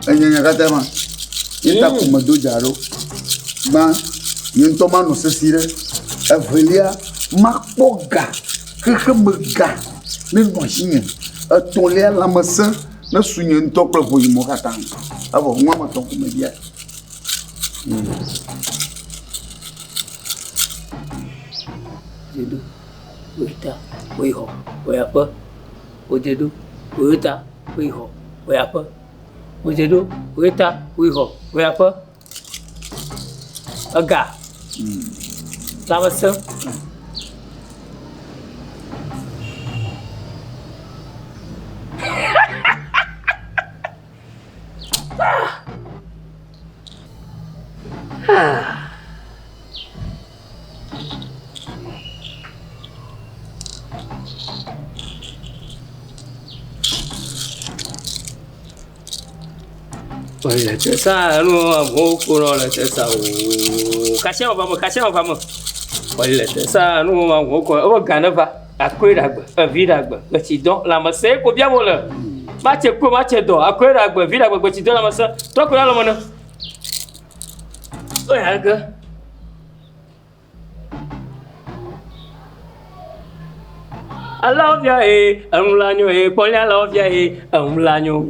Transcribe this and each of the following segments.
Enye nya katã ma. Ye ta ko medo dza ɖo. Gbã, nye ŋutɔ manɔ sesi ɖe. Evelia, makpɔ ga, xexeme ga nenɔ asinye. Etɔ̃lia, lãmesẽ nesu nye ŋutɔ kple ƒonyemewo katã. Evɔ nu woame etɔ̃ ko mebia. Dzeɖo, woyita, woyixɔ, woyaƒe, wodzeɖo, woyita, woyixɔ, woyaƒe, wodzeɖo, woyita, woyixɔ, woyaƒe. Ega, lãmesẽ. Le tesa nu amewo kplɔ le tesa ooo. Kasia va me, kasia va me. Le tesa nu amewo kplɔ. Ebe ga ne va. Akɔe ɖe agbe, evi ɖe agbe, gbetsidɔ, lãmesẽ ko biam wole. Matse ko matse dɔ, akɔe ɖe agbe, vi ɖe agbe, gbetsidɔ, lãmesẽ. Trɔ ko ɖe alɔme ne. Oya ge. Alɔvia ye, enu la nyo ye, kpɔli alɔvia ye, enu la nyo.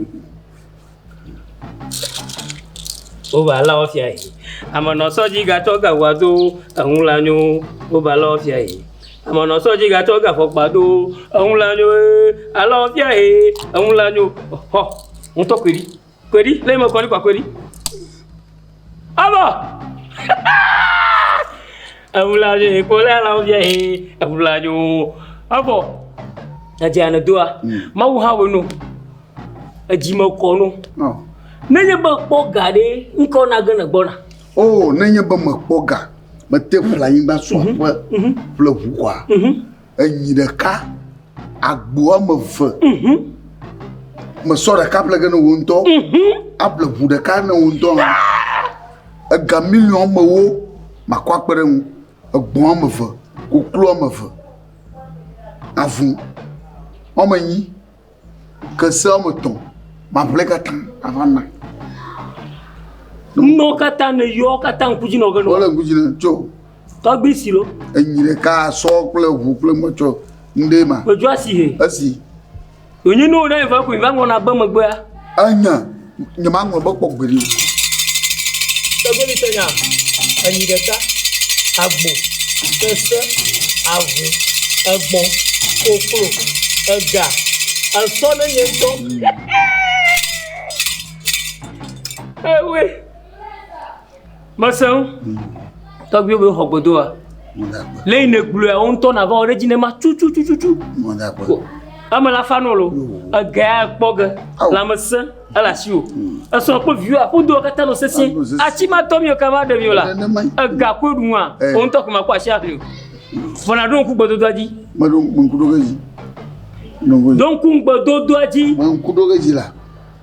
Wova alɔvia ye. Ame nɔ sɔ dzi gatsɔ gawa do, enu la nyo. Wova alɔvia ye. Ame nɔ sɔ dzi gatsɔ gafɔkpa do, enu la nyo ye. Alɔvia ye, enu la nyo. Xɔ, ŋutɔ koe ɖi. Koe ɖi, le yi me kɔ ɖi kɔa koe ɖi. Ava! Eŋula nyo, ekpɔ le alɔvia ye, enu la nyo. Evɔ, edzea ne doa, Mawu hã wɔ nu. Edzi me kɔ no. Nenye be kpɔ ga ɖe, ŋkɔ na ge ne gbɔna. O, nenye be mekpɔ ga, mete ƒle anyigba sɔ aƒe, ƒle ʋu kɔa, enyi ɖeka, agbo woame eve, mesɔ ɖeka ƒle ge ne wò ŋutɔ, aƒle ʋu ɖeka ne wò ŋutɔ hã. Ega miliɔn woame ewo makɔ akpe ɖe eŋu, egbɔ̃ woame eve, koklo woame eve, avu woame enyi. Kese woame etɔ̃, maƒle katã ava na. Nuwo katã nèyɔ katã ŋku dzi nɔ ge nɔ. Wole ŋku dzi nɔ tso. Tɔgbi si lo. Enyi ɖeka sɔ kple ʋu kple metsɔ ŋɖe ma. Medzo asi he. Esi. Wònye nuwo ɖe va ko va ŋlɔna be megbea. Enya nye ma ŋlɔ be kpɔ gbeɖe o. Tɔgbi mi se nya. Enyi ɖeka, agbo, kese, avu, egbɔ̃, koklo, ega, esɔ ne nye ŋutɔ. Ewe. Mese ŋu. Tɔgbuiwo be xɔ gbedoa. Le yi ne gblɔa wo ŋutɔ nava wɔ ɖe edzi ne ma tututututu. Eme la fa nɔ lo. Egea kpɔ ge. Lãmesẽ ele asiwò. Esrɔ̃ kple viwò aƒodoa katã nɔ sesĩe. Atsi ma tɔ mi o ka va ɖe mi o la. Ega koe ɖu ŋua. Wò ŋutɔ ko makpɔ asi aƒli o. Vɔ nàɖo ŋku gbedodoa dzi. Meɖo ŋku ɖo ge dzi. Ɖo ŋku ŋugbedodoa dzi. Me ŋku ɖo ge dzi la.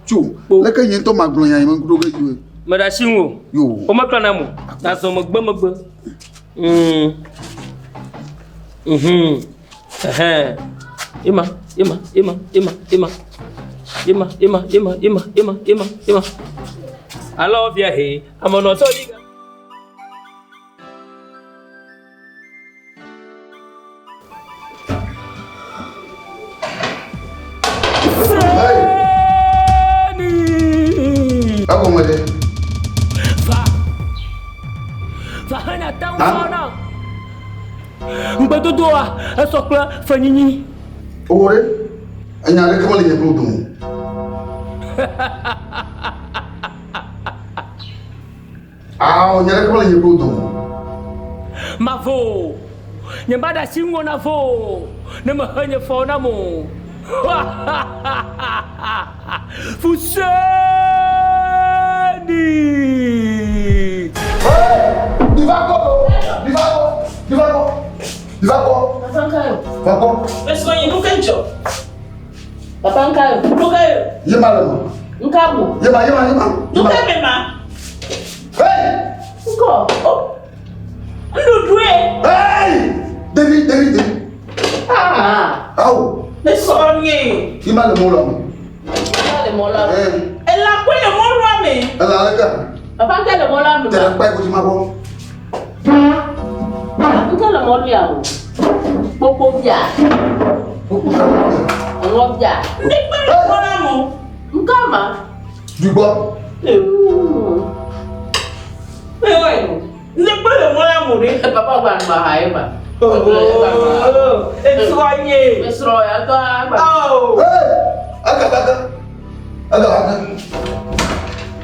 Tso, leke nye ŋutɔ magblɔ nya yi me ŋku ɖo ge dzi o. Meɖe asi ŋu o. Yo. Womeklã nam o. Nazɔ megbe megbe. Mm. Mhm. Ɛhɛn. Ema, ema, ema, ema, ema. Ema, ema, ema, ema, ema, ema, ema. Alɔ via he, ame nɔ sɔ dzi. Egɔme ɖe. Va. Va hena ta ŋu na. Ŋugbedodoa esɔ kple fenyinyi. Owó ɖe, enya aɖeke mele nye kple wò dome o. Ao, nye ɖeke mele nye kple wò dome o. Mavo o. Nyemaɖe asi ŋuwò navo o, ne mèhe nye fɔwo nam o. Fuseni! Hey! Diva kɔ lo! Diva kɔ! Diva kɔ! Diva kɔ! Papa Nkayo. Va kɔ! Esɔ yi nu ke dzɔ. Papa Nkayo. Nu ke yo. Yema le ma. Nkabu. Yema yema yema. Nu ke me ma. Hey! Ŋkɔ. Oh. Nuɖuɖue. Hey! Devi devi devi. Ah. Awo. Esɔ nye. Yema le mo lɔ me. Yema le mɔ la. Ela koe le mɔlua me. Ela le ka. Papa ŋke le mɔlua me. Tẹ̀lé kpa ikosi ma bɔ. Ŋke le mɔlu ya o. Kpokpo bia. Kpokpo ka bia. Ŋɔ bia. Ne kpe le mɔlua me. Ŋke ma. Dugbɔ. Ewe. Ne kpe le mɔlua me ɖe. Papa gba nu aha ye ma. Esrɔ̃ nye. Esrɔ̃ ya tɔ agba. Oh. Agaba ke. Agaba ke.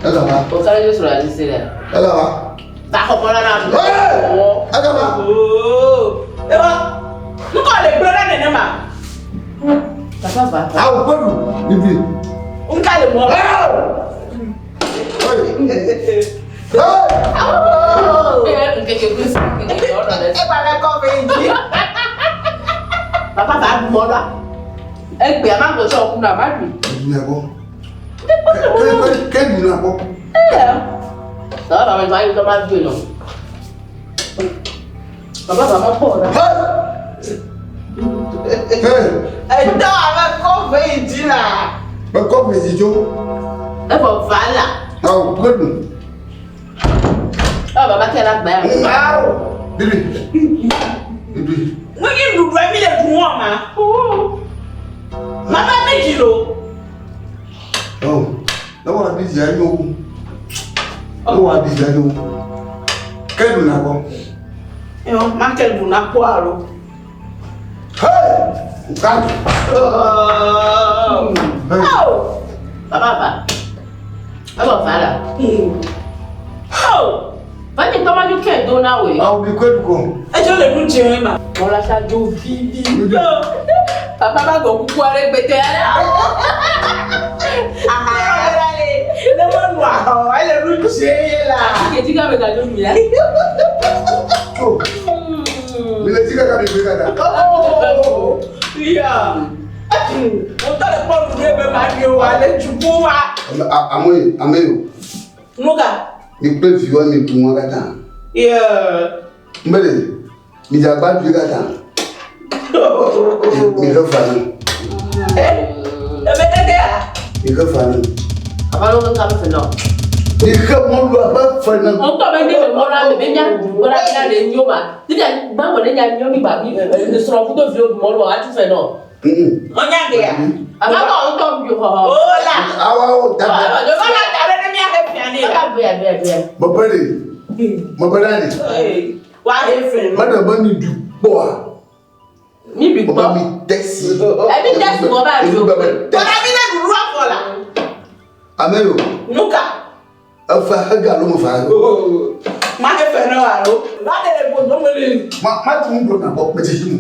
Agaba. O kala ye srɔ̃ ya sisi dɛ. Agaba. Ta xɔ mɔlua na mi. Agaba. Ewa. Ŋkɔ le gblɔ ɖe nenema. Papa va. Awo kpedu bibi. Ŋka le mɔlua. Papa va ɖu mɔlua. Egbea ma gbɔ sɔ kuna ma ɖu. Ɖu na gbɔ. Ke ɖu na gbɔ. Papa va ma yi ma ɖu nɔ. Papa va ma kpɔ na. Etɔ ame kɔ ve yi dzi la. Me kɔ ve yi dzo. Evɔ va la. Awo ke ɖu. Ɔ baba kɛ la gbɛ. Awo bibi bibi. Nu yi nuɖuɖu mi le ɖu wɔn ma. Mama mi dzi lo. Ɔ ne wɔ abi dzi anyo. Ne wɔ abi dzi anyo. Ke ɖu na gbɔ. Yɔ ma ke ɖu na kpɔ alo. Hey! Nka. Awo. Baba va. Evɔ va la. Awo. Va nye tɔma dzo ke do na woe. Awo bi kwe ɖu ko. Edzo le nu dzi ma. Mɔlua sa dzo vivi. Papa va gbɔ kuku aɖe gbete aɖe. Aha ne me nua xɔ ele nu dzi ye la. Ke dzi ka be gadzo mi la. Tso. Mi le dzi kaka mi gbe kaka. Ya. Wotɔ le kpɔ nu ɖe be ma ɖe wa le dzuku wa. Ame yi ame yi o. Nu ka? Mi kple viwo mi ɖu ŋua katã. Yeah. Mbele mi dze agba ɖui katã. Mi he fa ne. Ebe ɖe ya. Mi he fa ne. Papa lo ka fe nɔ. Mi he mɔlua ƒe fe ne. Ŋutɔ be ne le mɔlua me be nya ɖu mɔlua be le nyo ma. Titi gbãgbɔ ne nya nyo mi ba mi srɔ̃ kudo viwo ɖu mɔlua atu fe nɔ. Ɔnya ge ya. Papa kɔ ŋutɔ bi xɔxɔ. O la. Awo awo dada. Wala ta ɖe ne mía he fia ne. Aka bea bea bea. Mebe ɖe. Mebe ɖe ɖe. Wa he fe nu. Mebe be mi ɖu kpɔa. Mi ɖu Mebe kpɔ. mi tɛsi. Ɛ mi tɛsi wɔ ba ɖu. Mebe Wala tɛsi. mi le ɖuɖu afɔ la. Ame yi o. Nu ka? Efa hega alo mefa hega o. Ma he fe ne wa alo. Va ɖe le godo me le. Ma ma ti ŋu gblɔ na gbɔ metse si mu.